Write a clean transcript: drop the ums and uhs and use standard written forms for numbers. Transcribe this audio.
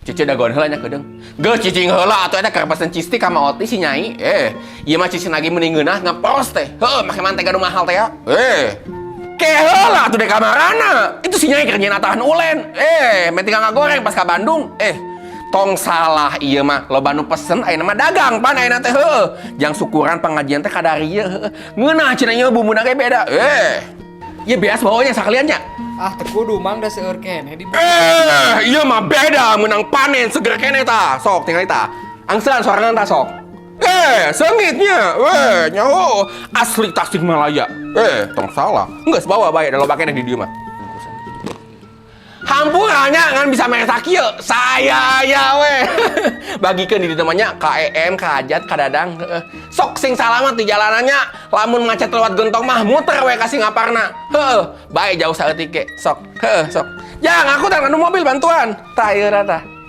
Cici dagoan heula nya kedeung. Geus cicing heula atuh, eta keur pesen cistik sama oti si Nyai. Eh, ieu mah cici lagi mending ngeunah ngepros teh. Heuh, make mantega nu mahal teh ya. Eh. Ke heula atuh dek kamarana. Itu si Nyai keur nyieun atahan ulen. Eh, meh tinggal ngagoreng pas ka Bandung. Eh, tong salah, ieu mah loba nu pesen ayeuna mah, dagang pan ayeuna teh, heueuh. Jang syukuran, pengajian teh kadarieu, heueuh. Ngeunah cenah ieu, bumbuna ge beda. Eh. Ieu beas bawanya sakalian nya. Ah, teu kudu, Mang, da seueur keneh di. Eh, ieu mah beda, menang panen seger keneh tah. Sok tinggal tah. Angselan sorangan tah, sok. Eh, seungitnya. Eh, nyaho asli Tasikmalaya. Eh, tong salah. Geus bawa bae, da loba keneh di dieu mah. Hampuranya ngan bisa mere sakieu. Saya aya we. Bagikeun di dieu mah nya, ka EM, ka Hajat, ka Dadang. Heeh. Sok sing salamat di jalanannya. Lamun macet lewat Gentong mah muter we ka Singaparna. Heeh, bae jauh saeutik ge. Sok. Heeh, sok. Jang, aku tah anu mobil bantuan. Tah ieu tah.